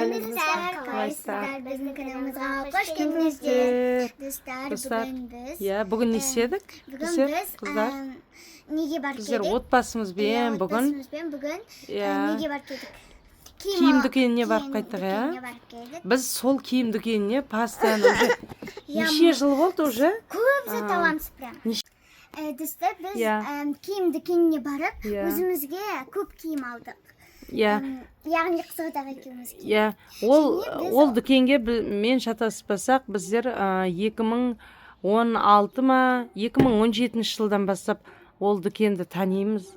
Сәлем, Достар, қалайсыздар? қалайсыздар? Біздің каналымызға қош келдіңіздер. Достар, Достар, бүгін біз иә, бүгін не істедік? Бүгін Біздер, біз қыздар, неге барып біздер келдік? отбасымызбен Иә, бүгін отбасымызбен бүгін иә неге барып келдік? Киім дүкеніне барып Киім қайттық, иә? дүкеніне барып келдік. Біз сол киім дүкеніне постоянно уже Иә, неше жыл болды уже? Көп зат аламыз прям. Достар, біз Иә. Киім дүкеніне барып, Иә. өзімізге көп киім алдық. Иә. Яғни қызғалдақ екеумізге. Иә, ол Және біз- ол дүкенге мен шатаспасақ, біздер 2016 ма, 2017 жылдан бастап ол дүкенді танимыз.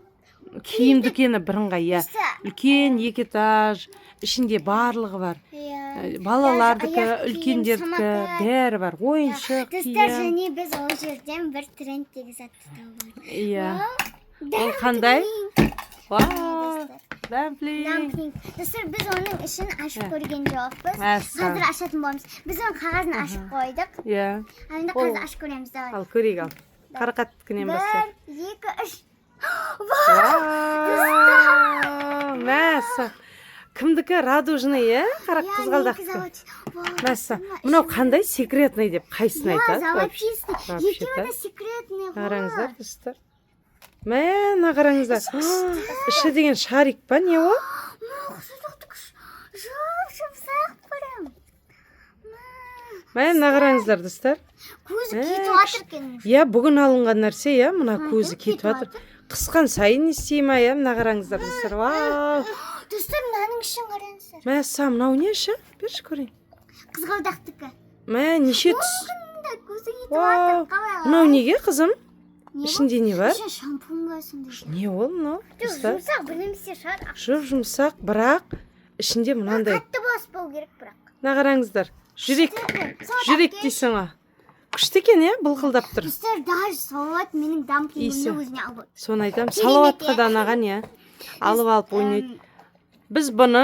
Киім дүкені бірыңғай, иә. Достар, Үлкен екі этаж, ішінде барлығы бар. Иә. Балалардікі, Даже аяқ киім, үлкендердікі, самокат. Бәрі бар. Ойыншық, Достар, киім. және біз ол жерден бір трендтегі затты тауып алдық. Иә. Вау, Ол қандай? Вау, достар. Дамплинг. Дамплинг. Достар, біз оның ішін ашып көрген жоқпыз. Мәссаған. Қазір ашатын боламыз. Біз оның қағазын ашып қойдық. Иә. Ал енді Ол- қазір ашып көреміз. Давай. Ал көрейік, ал. Қарақаттікінен бастайық. Бір, екі, үш. Вау, мәссаған. Кімдікі радужный, иә? Қара Иә, қызғалдақтікі. менікі. Вау, Мәссаған. мына Мынау қандай, секретный деп қайсысын Иә, айтады вообще? золотистый. Вообще-то. Екеуі де секретный ғой. Қараңыздар, достар. Мә, мына қараңыздар. Іші деген шарик па, не ол? Жұп жұмсақ прям. Мә, мына қараңыздар, достар. Көзі Ә, кетіп жатыр екен. Иә, бүгін алынған нәрсе, иә, мына көзі кетіп кетіп жатыр. Қысқан сайын не істей ма, иә, мына қараңыздар, достар. Вау. Достар, мынаның ішін қараңыздар. Мәссаған, мынау не іші? Берші көрейін. Қызғалдақтікі. Мә, неше түс. Мында көзі кетіп Вау. жатыр. Қалай? Мынау неге, қызым? Не бұл? Ішінде не бар? Іші шампунь ба, сондай? Не ол мынау? Жоқ, Достар, жұмсақ бірнәрсе шығар. жұп жұмсақ, бірақ ішінде мынандай. Қатты баспау керек бірақ. Мына қараңыздар. Жүрек. Сол Жүрек әпке. дейсің ғой. Күшті екен, иә, былқылдап тұр. Достар, даже Салауат менің Иісі. дамплингімді өзіне алып отыр. Соны айтамын, Керемет, Салауатқа иә? да ұнаған, иә. Алып алып ойнайды. Біз бұны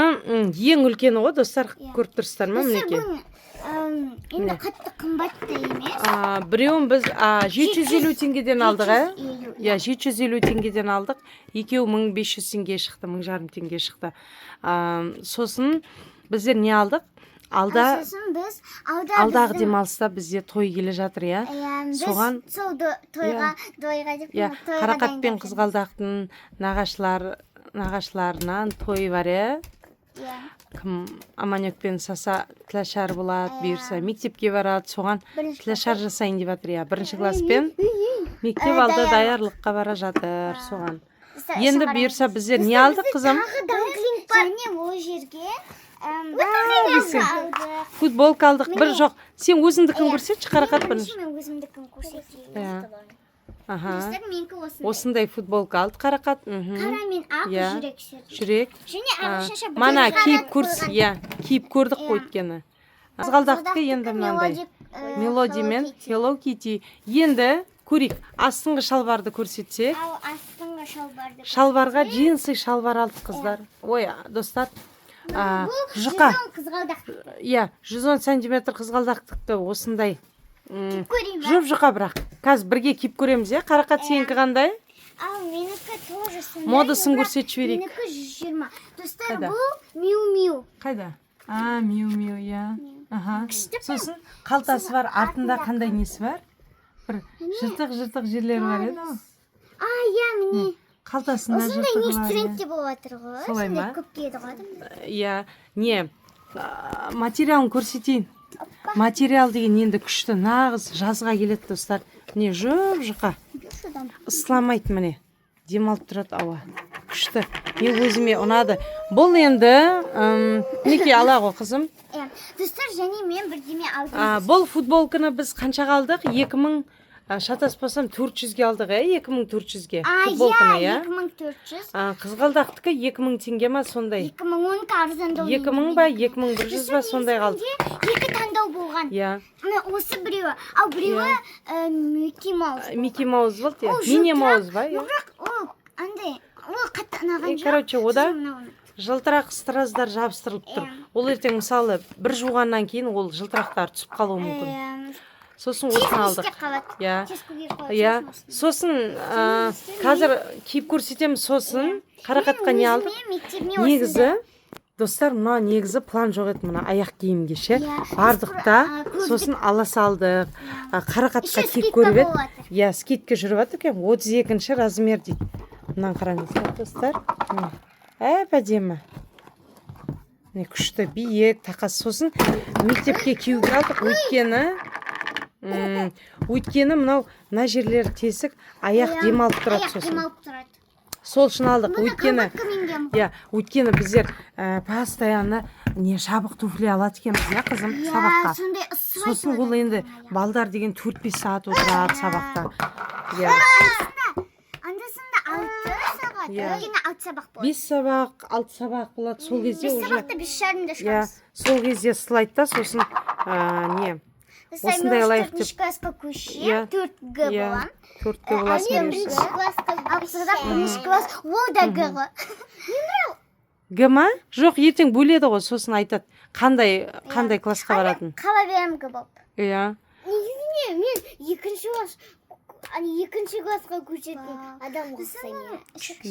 ең үлкені ғой, достар, Иә. көріп тұрсыздар ма, Достар, мінекей. бұл енді Міне. қатты қымбат та емес. Біреуін біз 750 теңгеден алдық, ә? 750. Иә, 750 теңгеден алдық. Екеуі 1500 теңге шықты, 1500 теңге шықты. Сосын біздер не алдық? Алда Сосын біз алда алдағы біздің- демалыста бізде той келе жатыр, иә. Иә, біз Соған- сол тойға, тойға деп Иә, тойға Қарақат пен дайындап Қызғалдақтың нағашыларынан той бар, иә. Иә. Кім, Аманек пен Саса тілашар болады, бұйырса, мектепке барады, соған Бірінші тілашар жасайын деп жатыр, иә. Бірінші класспен мектеп алды даярлық. Даярлыққа бара жатыр соған. Достар, Енді ішін бұйырса, қараңыз. біздер не Достар, алдық, бізде қызым? тағы дамплинг бар. Және ол жерге Дейсің. алдық. Футболка алдық. Бір Міне. жоқ. Сен өзіңдікін Иә. көрсетші, Қарақат, Бірінші бірінші. мен өзімдікін көрсетейін. Иә. Аха. Достар, менікі осындай. Осындай футболка алды Қарақат. Қара мен ақ Иә. жүрек серді. Жүрек. Және ағылшынша бір Мана қарат киіп көрс, қойған. иә, киіп көрдік қой Иә. өйткені. Қызғалдақтікі енді мынандай. Мелоди, Мелоди мен Hello Kitty. Hello Kitty. Енді көрейік. Астыңғы шалбарды көрсетсек. Ал астыңғы шалбарды. Шалбарға джинсы шалбар алдық, қыздар. Ой, достар. Бұл Жұқа. 110 қызғалдақ. Иә, 110 сантиметр қызғалдақтікі осындай. Көрейін ба? Жұп жұқа бірақ. Қазір бірге киіп көреміз, иә. Қарақат, сенікі қандай? Ал менікі тоже сондай. Модасын Но бірақ көрсетіп жіберейік. Менікі 120. Достар, Қайда? бұл Миу Миу. Қайда? А, Миу Миу, иә. Аха. Күшті. Сосын қалтасы бар, артында Артында қандай несі бар? Бір жыртық жыртық жерлері бар еді ғой. А, иә, міне. Қалтасында Осындай жыртығы негізі бар. Иә. трендте болып жатыр ғой. Солай Сондай ма? көп киеді ғой адамдар. Иә, не, материалын көрсетейін. Материал деген енді күшті, нағыз жазға келеді, достар. Міне, жұп жұқа. Шудан. Ысламайды, міне. Демалып тұрады ауа. Күшті. Мен өзіме ұнады. Бұл енді, мінекей, ала ғой, қызым. Иә. Достар, және мен бірдеме алдым. Бұл футболканы біз қаншаға алдық? 2000, шатаспасам, 400-ге алдық, иә, 2400-ге. А, Футболканы, иә, иә. 2400. Қызғалдақтікі 2000 теңге ма, сондай. 2010 арзандау. 2000 ба, 2100 ба, сондай қалды. Екі таңдау болған. Иә. Міне, осы біреуі. Ал біреуі Микки Маус. Микки Маус болды, иә. Ол Мини жылтырақ, Маус ба, иә. Бірақ ол андай, ол қатты ұнаған жоқ. Короче, ода Сосын мынау ұнады. жылтырақ страздар жабыстырылып тұр. Иә. Ол ертең, мысалы, бір жуғаннан кейін ол жылтырақтар түсіп қалуы мүмкін. Иә. Сосын Тез осыны алдық. есте қалады. Иә. Тез көгеріп қалады. Иә. Сосын осыны. Сосын қазір киіп көрсетеміз, сосын Қарақатқа не алдық? Мен өзіме мектебіме Негізі осындай. Достар, мына негізі план жоқ еді мына аяқ киімге ше. Иә, Бардық біз та, көрдік. сосын ала салдық. Қарақатқа Еще киіп скидка көріп еді. болып жатыр. Иә, скидка жүріп жатыр екен, 32 размер дейді. Мынаны қараңыздар, достар. Міне, әп әдемі, міне, күшті, биік тақасы. Сосын мектепке киюге алдық, өйткені мынау мына жерлері тесік, аяқ Иә, демалып тұрады. Аяқ Сосын демалып тұрады. сол үшін алдық. Бұны Өйткені колготкамен киемін. Иә, өйткені біздер постоянно не жабық туфли алады екенбіз, иә, қызым, Иә, сабаққа. сондай ысып. Сосын ол енді балдар деген 4-5 сағат отырады сабақта, иә. Анда санда 6 сағат. Иә. Өйткені 6 сабақ болады. 5 сабақ, 6 сабақ болады сол кезде 5 уже. сабақты 5:30-да Иә, шығамыз. сол кезде сылайды да, сосын не Достар, осындай мен алайық деп. 4-классқа көшемін, 4 Г Иә, боламын. 4-ке боласың Мен бұйырса. бірінші классқа, ал қызғалдақ бірінші класс, ол да Г ғой. Г ма? Жоқ, ертең бөледі ғой, сосын айтады қандай қандай классқа баратын. Қала беремін Г болып. Иә. Негізінде мен екінші класс, ана екінші классқа көшетін адам ұқсаймын.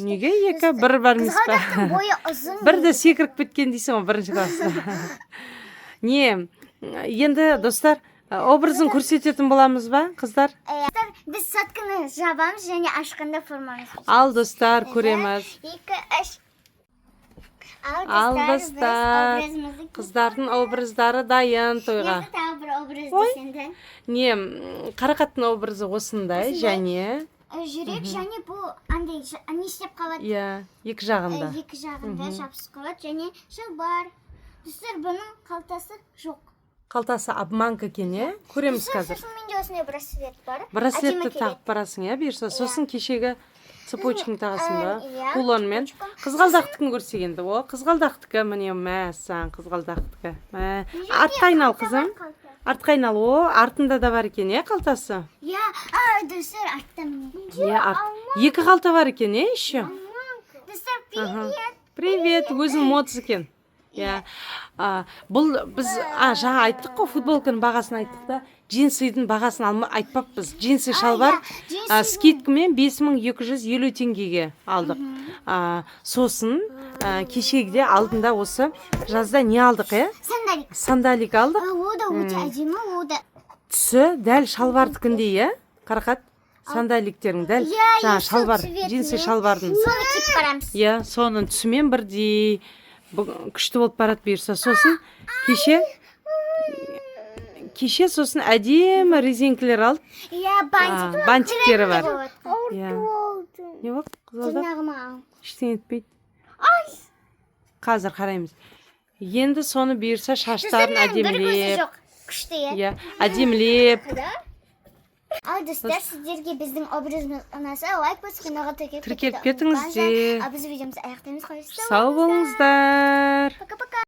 Неге екі, бір бар емес па? Қызғалдақтың бойы ұзын. Бірді секіріп кеткен дейсің ғой бірінші класста. Не, енді, достар, образын көрсететін боламыз ба, қыздар? Достар, біз сотканы жабамыз және ашқанда формамыз. Ал, достар, көреміз. Екі, үш. Ал, Ал, достар, достар, біз образымызды киіп қыздардың образдары дайын тойға. Енді тағы бір образ Ой. десеңді. Не, Қарақаттың образы осындай және Жүрек және бұл андай не істеп қалады? Иә, екі жағында. Екі жағында жабысып қалады және шалбар. Достар, бұның қалтасы жоқ. Қалтасы обманка екен, иә, көреміз Сосын қазір. Сосын менде осындай браслет бар. Браслетті Әдемі келеді. тағып барасың, иә, бұйырса. Сосын кешегі цепочканы тағасың ба? Иә, Кулонмен. Цепочка. Қызғалдақтікін көрсек енді. О, қызғалдақтікі, міне, мәссаған, қызғалдақтікі. Мә, артқа айнал, қызым. Қалта. Артқа айнал. О, артында да бар екен, иә, қалтасы. Иә, а, достар, артта міне. Иә, арт. Екі қалта бар екен, иә, еще. Достар, привет. Привет, өзің модсыз екен. Иә. А, бұл біз жаңа айттық қой, футболканың бағасын айттық та, джинсыдың бағасын алма, айтпаппыз. Джинсы шалбар иә, джинсыдың. Скидкамен 5250 теңгеге алдық. Сосын кешегіде алдында осы жазда не алдық, иә? Сандалик. Сандалик алдық. Ол да өте әдемі, ол да. Түсі дәл шалбардікіндей, иә? Қарақат, сандаликтерің дәл Иә, жаңа иә, сол шалбар, цветімен. джинсы шалбардың. Соны киіп барамыз. Иә, соның түсімен бірдей. Бүгін күшті болып барады бұйырса. Сосын кеше сосын әдемі резинкілер алдық. Иә, бантик. Бантиктері бар. Иә. Ауыртып алдым. Не болды, қызғалдақ? Тырнағыма ал. Ештеңе етпейді. Қазір қараймыз. Енді соны бұйырса шаштарын Достар, бір көзі әдемілеп. жоқ. Күшті, иә. Иә, әдемілеп. Ал, достар, сіздерге біздің образымыз ұнаса, лайк басып, каналға тіркеліп Тіркеліп кетуді кетіңіздер. ұмытпаңыздар. Ал біз видеомызды аяқтаймыз. Қош, Сау болыңыздар. Пока-пока.